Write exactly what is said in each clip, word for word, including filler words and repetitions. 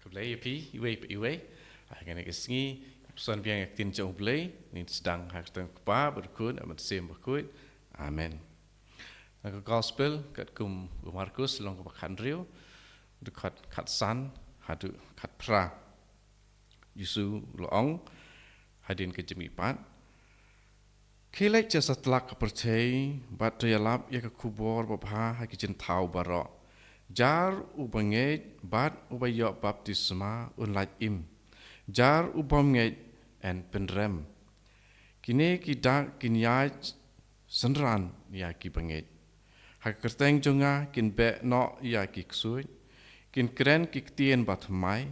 Blei ïa phi iwei pa iwei. Ha kane ka sngi, pynsan biang ïa ka ktien jong U Blei. Ngin sdang ha ka kyrteng U Kpa bad U Khun bad U Mynsiem Bakhuid. Amen. Na ka gospel katkum u Markus, lynnong kaba khathynriew, dkhot khatsan haduh khatphra. Jisu u la ong hadien ka jingmihpat: Khie leit sha satlak ka pyrthei bad to ïalap ïa ka khubor babha ha ki jingthaw baroh. Jar uba ngeit bad uba ïoh baptisma un lait im. Jar ubym ngeit yn pynrem. Kine ki dak kin ïaid synran ïa kiba ngeit. Ha ka kyrteng jong nga kin beh noh ïa ki ksuid, kin kren ki ktien bathymmai.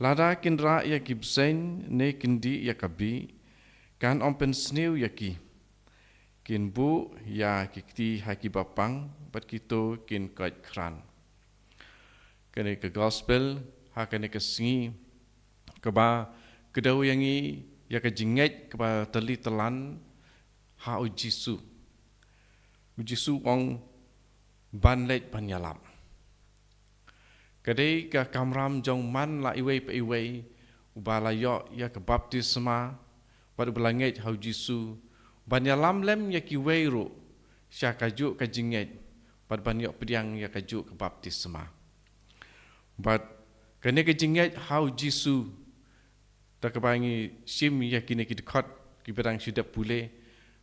Lada kin rah ïa ki bseiñ ne kin dih ïa ka bih, kan ym pynsniew ïa ki. Kin buh ïa ki kti ha kiba pang bad kito kin koit khrang. Kane ka gospel ha kane ka sngi kaba kdew ïa ngi ïa ka jingngeit kaba tylli tylan ha U Jisu. U Jisu u ong ban leit ban ïalap. Ka dei ka kamram jong man la iwei pa iwei uba la ïoh ïa ka baptisma bad uba la ngeit ha U Jisu, ban ïalam lem ïa kiwei ruh sha kajuh ka jingngeit bad ban ïoh pdiang ïa kajuh ka baptisma. Bad kane ka jingngeit ha U Jisu, da kaba ngi shim ïa kine ki dkhot kiba dang shu dep pule,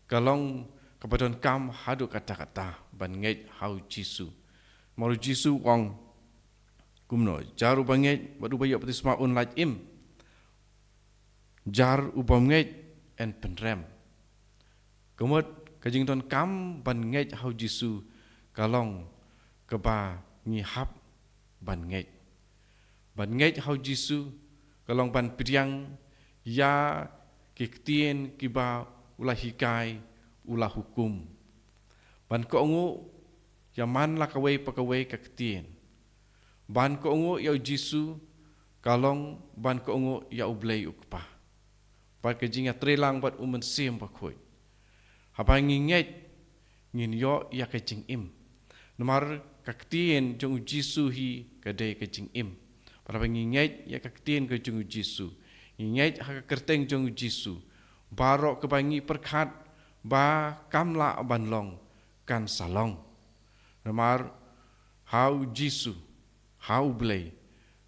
ka long kaba donkam haduh katta katta ban ngeit ha U Jisu. Namar U Jisu u ong kumno: Jar uba ngeit bad uba ïoh baptisma un lait im. Jar ubym ngeit yn pynrem. Ka mut ka jingdonkam ban ngeit ha U Jisu ka long kaba ngi hap ban ngeit. Ban ngeit ha U Jisu ka long ban pdiang ïa ki ktien kiba u la hikai, u la hukum. Ban kohnguh ïa man la kawei pa kawei ka ktien. Ban kohnguh ïa U Jisu ka long ban kohnguh ïa U Blei U Kpa. Bad ka jingïatreilang bad U Mynsiem Bakhuid. Haba ngi ngeit, ngin ïoh ïa ka jingim. Namar ka ktien jong U Jisu hi ka dei ka jingim. Bad haba ngi ngeit ïa ka ktien ka jong U Jisu, ngi ngeit ha ka kyrteng jong U Jisu, baroh kaba ngi pyrkhat ba kam lah ban long, kan sa long. Namar ha U Jisu, ha U Blei,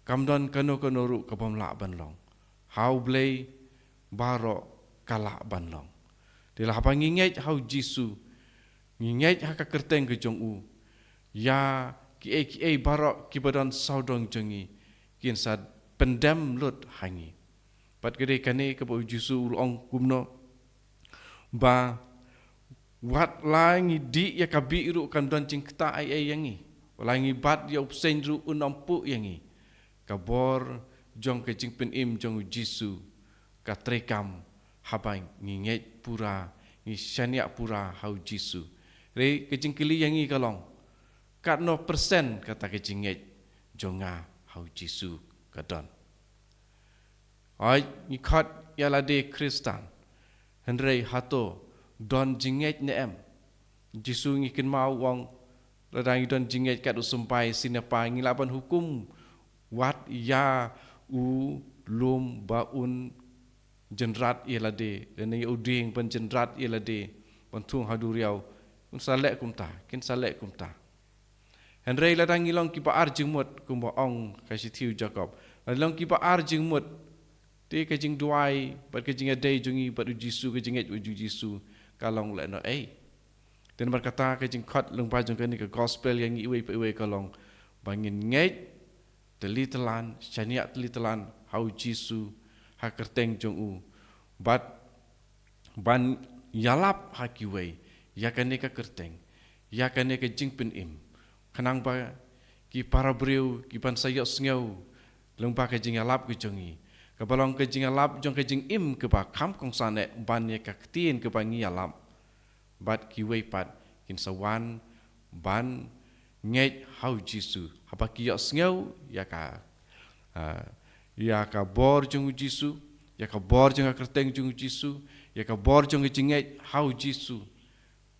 kam don kano kano ruh kabym lah ban long. Ha U Blei baroh ka lah ban long. Te la haba ngi ngeit ha U Jisu, ngi ngeit ha ka kyrteng ka jong u, ïa kiei kiei baroh kiba don sawdong jong ngi kin sa pyndem lut ha ngi. Bad ka dei kane kaba U Jisu u la ong kumno, ba wat la ngi dih ïa ka bih ruh kam don jingktah ei ei ïa ngi. Wat la ngi bat ïa u bseiñ ruh un ym puh ïa ngi. Ka bor jong ka jingpynim jong U Jisu ka treikam haba ngi ngeit pura, ngi shaniah pura ha U Jisu. Hynrei ka jingkylli ïa ngi ka long, katno persen kata ka jingngeit jong nga ha U Jisu ka don? Hooid, ngi khot ïa lade Khristan. Hynrei hato don jingngeit ne em? Jisu ngi kynmaw u ong, lada ngi don jingngeit kat u symbai siniapa, ngi lah ban hukum wat ïa u lum ba un jynrat ïa lade, lane ïa u dieng ban jynrat ïa lade, ban thung ha duriaw. Un sa leh kumta, kin sa leh kumta. Hynrei lada ngi long kiba ar jingmut, kumba ong ka shithi u Jakob, lada ngi long kiba ar jingmut, te ka jingduwai bad ka jingïadei jong ngi bad U Jisu, ka jingngeit bad U Jisu, ka long lehnohei? Te namar kata ka jingkhot lyngba jong kane ka gospel ïa ngi iwei pa iwei ka long ba ngin ngeit tylli tylan, shaniah tylli tylan ha U Jisu, ha ka kyrteng jong u. Bad ban ïalap ha kiwei ïa kane ka kyrteng, ïa kane ka jingpynim, khnang ba ki para briew ki ban sa ïohsngew lyngba ka jingïalap ka jong ngi, kaba long ka jingïalap jong ka jingim kaba kham kongsan eh ban ïa ka ktien kaba ngi ïalap. Bad kiwei pat kin sa wan ban ngeit ha U Jisu haba ki ïohsngew ïa ka, ah, ïa ka bor jong U Jisu, ïa ka bor jong ka kyrteng jong U Jisu, ïa ka bor jong ka jingngeit ha U Jisu.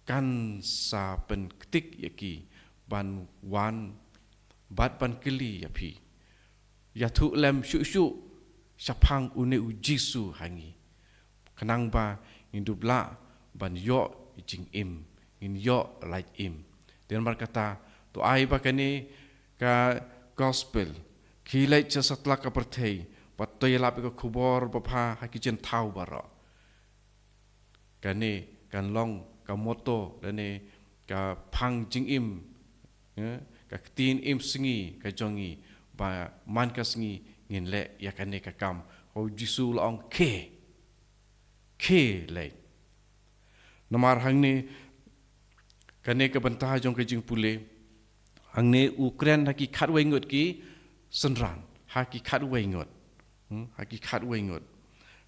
Kan sa pynktik ïa ki ban wan bad ban kylli ïa phi. ïathuh lem shuh shuh shaphang une u Jisu ha ngi, khnang ba ngin dup lah ban ïoh jingim, ngin ïoh lait im. Te namar kata, to ai ba kane ka gospel khie leit sha satlak ka pyrthei, bad to ïalap ïa ka khubor babha ha ki jingthaw baroh. Kane kan long ka motto lane ka phang jingim, eh, ka ktien im sngi ka jong ngi, ba man ka sngi ngin leh ïa kane ka kam. Ko Jisu la ong, khie, khie leit. Namar hangne, kane ka bynta jong ka jingpule, hangne u kren ha ki khatwei ngut ki synran, ha ki khatwei ngut. Hmm, ha ki khatwei ngut.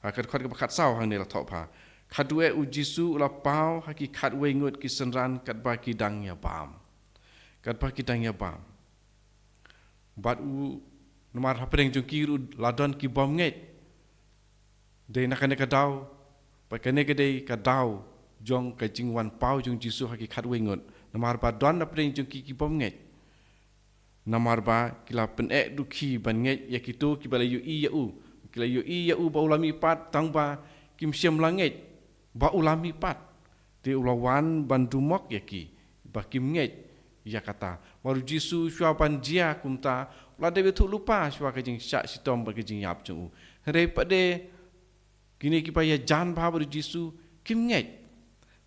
Ha ka dkhot kaba khatsaw hangne la thoh ba, khatduh eh u Jisu u la paw ha ki khatwei ngut ki synran katba ki dang ïa bam. Katba ki dang ïa bam. Bad u, namar hapdeng jong ki ruh la don ki bym ngeit. Dei na kane ka daw, bad kane ka dei ka daw jong ka jingwan paw jong Jisu ha ki khatwei ngut. Namar ba don hapdeng jong ki ki bym ngeit. Namar ba ki la pyneh dukhi ban ngeit ïa kito kiba la ïohi ïa u. Ki la ïohi ïa u ba u la mihpat, tang ba kim shym la ngeit ba u la mihpat. Te u la wan ban dumok ïa ki ba kim ngeit ïa kata. Namar u Jisu shuwa ban jia kumta, u la dep ïathuh lypa shuwa ka jingshah shitom bad ka jingïap jong u. Hynrei pat de kine kiba ïajan bha bad u Jisu kim ngeit.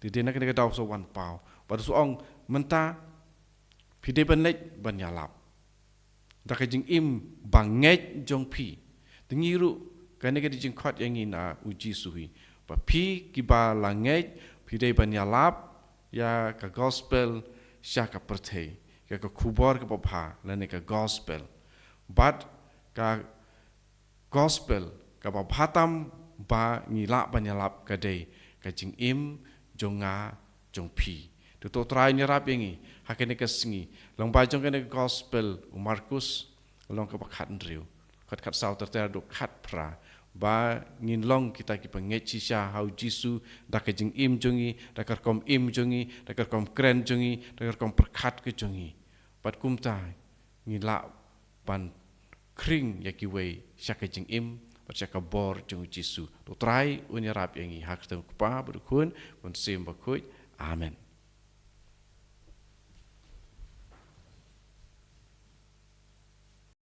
Te dei na kane ka daw u sa wan paw. Bad u sa ong, mynta phi dei ban leit ban ïalap da ka jingim ba ngeit jong phi. Te ngi ruh, kane ka dei jingkhot ïa ngi na u Jisu hi, ba phi kiba la ngeit, phi dei ban ïalap ïa ka gospel sha ka pyrthei, ïa ka khubor kaba bha lane ka gospel. Bad ka gospel kaba bha tam ba ngi lah ban ïalap ka dei ka jingim jong nga jong phi. Te to Trai un ïarap ïa ngi ha kane ka sngi, lyngba jong kane ka gospel u Markus, lynnong kaba khathynriew, khat khatsaw ter ter haduh khatphra, ba ngin long kita kiba ngeit shisha ha u Jisu da ka jingim jong ngi, da ka rukom im jong ngi, da ka rukom kren jong ngi, da ka rukom pyrkhat ka jong ngi. Bad kumta ngin lah ban khring ïa kiwei sha ka jingim bad sha ka bor jong u Jisu. To Trai un ïarap ïa ngi ha ka kyrteng u Kpa bad u Khun bad u Mynsiem Bakhuid. Amen.